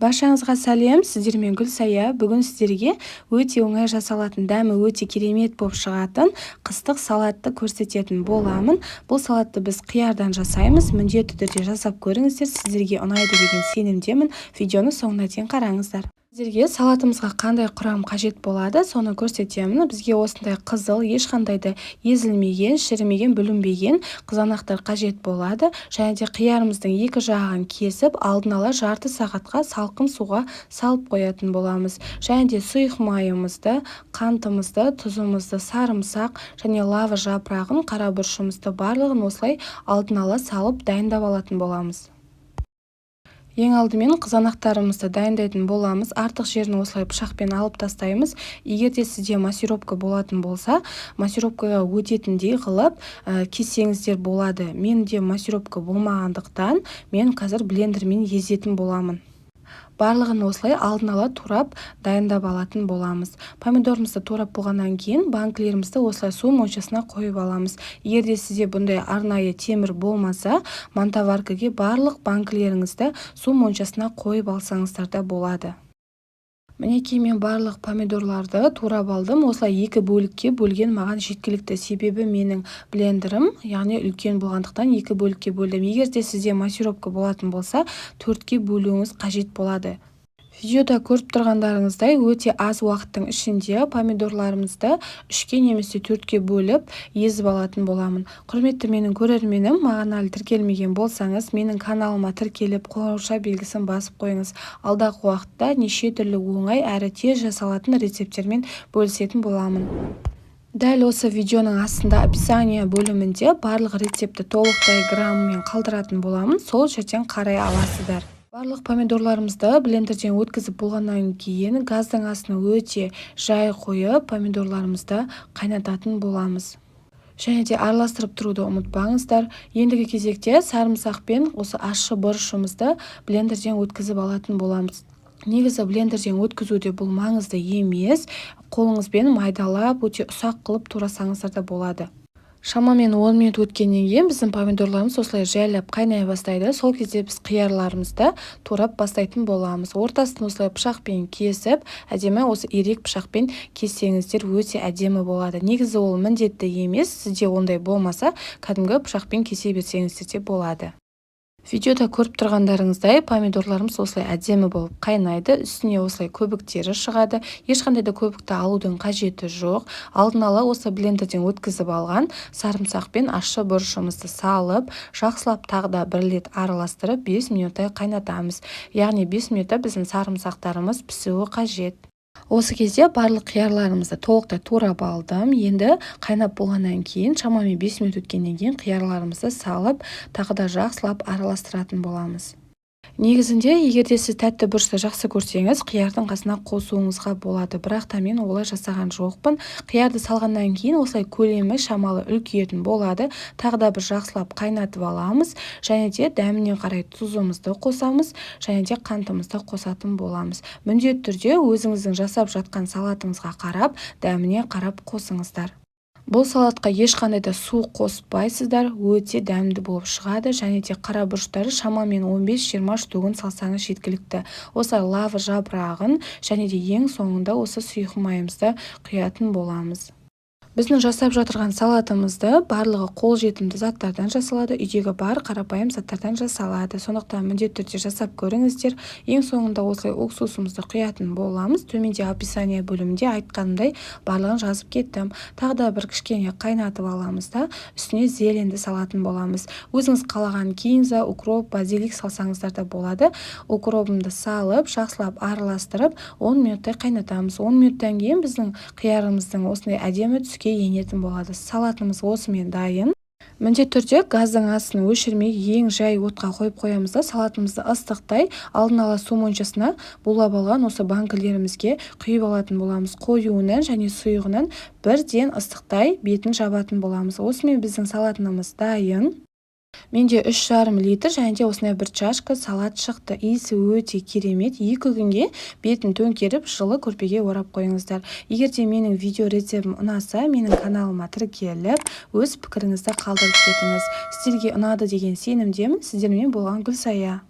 Баршаңызға сәлем! Сіздермен Гүлсая. Бүгін сіздерге өте оңай жасалатын, дәмі өте керемет болып шығатын қыстық салатты көрсететін боламын. Бұл салатты біз қиярдан жасаймыз. Міндетті түрде жасап көріңіздер, сіздерге ұнайды деген сенімдемін. Видеоны соңына дейін қараңыздар. Сіздерге салатымызға қандай құрам қажет болады, соны көрсетемін. Бізге осындай қызыл, ешқандай да езілмеген, шірімеген, бүлінбеген қызанақтар қажет болады. Және де қиярымыздың екі жағын кесіп, алдын ала жарты сағатқа салқын суға салып қоятын боламыз. Және де сұйық майымызды, қантымызды, тұзымызды, сарымсақ және лавр жапырағын, қара бұрышымызды, барлығын осылай алдын ала салып, дайындап алатын боламыз. Ең алдымен қызанақтарымызды дайындайтын боламыз. Артық жерін осылай пышақпен алып тастаймыз. Егер де сізде массировка болатын болса, массировкаға өтетіндей қылып кессеңіздер болады. Менде массировка болмағандықтан, мен қазір блендермен езетін боламын. Барлығын осылай алдын ала турап, дайындап алатын боламыз. Помидорымызды турап болғаннан кейін, банкілерімізді осылай су моншасына қойып аламыз. Егер де сізде бұндай арнайы темір болмаса, мантоваркаге барлық банкілеріңізді су моншасына қойып алсаңыздар да болады. Мінекей, мен барлық помидорларды турап алдым. Осылай екі бөлікке бөлген маған жеткілікті, себебі менің блендерім, яғни, үлкен болғандықтан, екі бөлікке бөлдім. Егер де сізде массировка болатын болса, төртке бөлуіңіз қажет болады. Видеода көріп тұрғандарыңыздай, өте аз уақыттың ішінде помидорларымызды үшке немесе төртке бөліп, езіп алатын боламын. Құрметті менің көрерменім, маған әлі тіркелмеген болсаңыз, менің каналыма тіркеліп, қоңыраушаа белгісін басып қойыңыз. Алдағы уақытта неше түрлі оңай әрі тез жасалатын рецепттермен бөлісетін боламын. Дәл осы видеоның астында, описание бөлімінде барлық рецептті толықтай грамммен қалдыратын боламын, сол жерден қарай аласыздар. Барлық помидорларымызды блендерден өткізіп болғаннан кейін, газдың астын өте жай қойып, помидорларымызды қайнататын боламыз. Және де араластырып тұруды ұмытпаңыздар. Ендігі кезекте сарымсақ пен осы ащы бұрышымызды блендерден өткізіп алатын боламыз. Негізі, блендерден өткізуде бұл маңызды емес, қолыңызбен майдалап, өте ұсақ қылып турасаңыздар да болады. Шамамен 10 минут өткеннен кейін біздің помидорларымыз осылай жайлап қайнай бастайды. Сол кезде біз қиярларымызды турап бастайтын боламыз. Ортасын осылай пышақпен кесіп, әдемі, осы ирек пышақпен кессеңіздер, өте әдемі болады. Негізі, ол міндетті емес, сізде ондай болмаса, кәдімгі пышақпен кесе берсеңіздер де болады. Видеода көріп тұрғандарыңыздай, помидорларымыз осылай әдемі болып қайнайды, үстіне осылай көбіктері шығады. Ешқандай да көбікті алудың қажеті жоқ. Алдын ала осы блендерден өткізіп алған сарымсақ пен ащы бұрышымызды салып, жақсылап тағы да бір рет араластырып, 5 минуттай қайнатамыз. Яғни 5 минутта біздің сарымсақтарымыз пісуі қажет. Осы кезде барлық қиярларымызды толықтай турап алдым. Енді қайнап болғаннан кейін, шамамен 5 минут өткеннен кейін, қиярларымызды салып, тағы да жақсылап араластыратын боламыз. Негізінде, егер де сіз тәтті бұрышты жақсы көрсеңіз, қиярдың қасына қосуыңызға болады, бірақ та мен олай жасаған жоқпын. Қиярды салғаннан кейін осылай көлемі шамалы үлкейетін болады. Тағы да бір жақсылап қайнатып аламыз. Және де дәміне қарай тұзымызды қосамыз және де қантымызды қосатын боламыз. Міндетті түрде өзіңіздің жасап жатқан салатыңызға қарап, дәміне қарап қосыңыздар. Бұл салатқа ешқандай да су қоспайсыздар, өте дәмді болып шығады. Және де қара бұрыштары шамамен 15-20 штугін салсаңыз, жеткілікті. Осылай лавр жапырағын және де ең соңында осы сұйық майымызды құятын боламыз. Біздің жасап жатырған салатымызды барлығы қолжетімді заттардан жасалады, үйдегі бар қарапайым заттардан жасалады. Сондықтан міндетті түрде жасап көріңіздер. Ең соңында осылай уксусымызды құятын боламыз. Төменде, описание бөлімінде айтқанымдай, барлығын жазып кеттім. Тағы да бір кішкене қайнатып аламыз да, үстіне зеленді салатын боламыз. Өзіңіз қалаған кинза, укроп, базилик салсаңыздар да болады. Укробымды салып, жақсылап араластырып, 10 минуттай қайнатамыз. 10 минуттан кейін біздің қиярымыздың осындай әдемі түске енетін болады. Салатымыз осымен дайын. Міндетті түрде газдың астын өшірмей, ең жай отқа қойып қоямыз да, салатымызды ыстықтай алдын ала су моншасына булап алған осы банкілерімізге құйып алатын боламыз. Қоюынан және сұйығынан бірден ыстықтай бетін жабатын боламыз. Осымен біздің салатымыз дайын. Менде 3,5 литр және де осындай бір чашка салат шықты. Иісі өте керемет. 2 күнге бетін төңкеріп, жылы көрпеге орап қойыңыздар. Егер де менің видео рецептім ұнаса, менің каналыма тіркеліп, өз пікіріңізді қалдырып кетіңіз. Сіздерге ұнады деген сенімдемін. Сіздермен болған Гүлсая.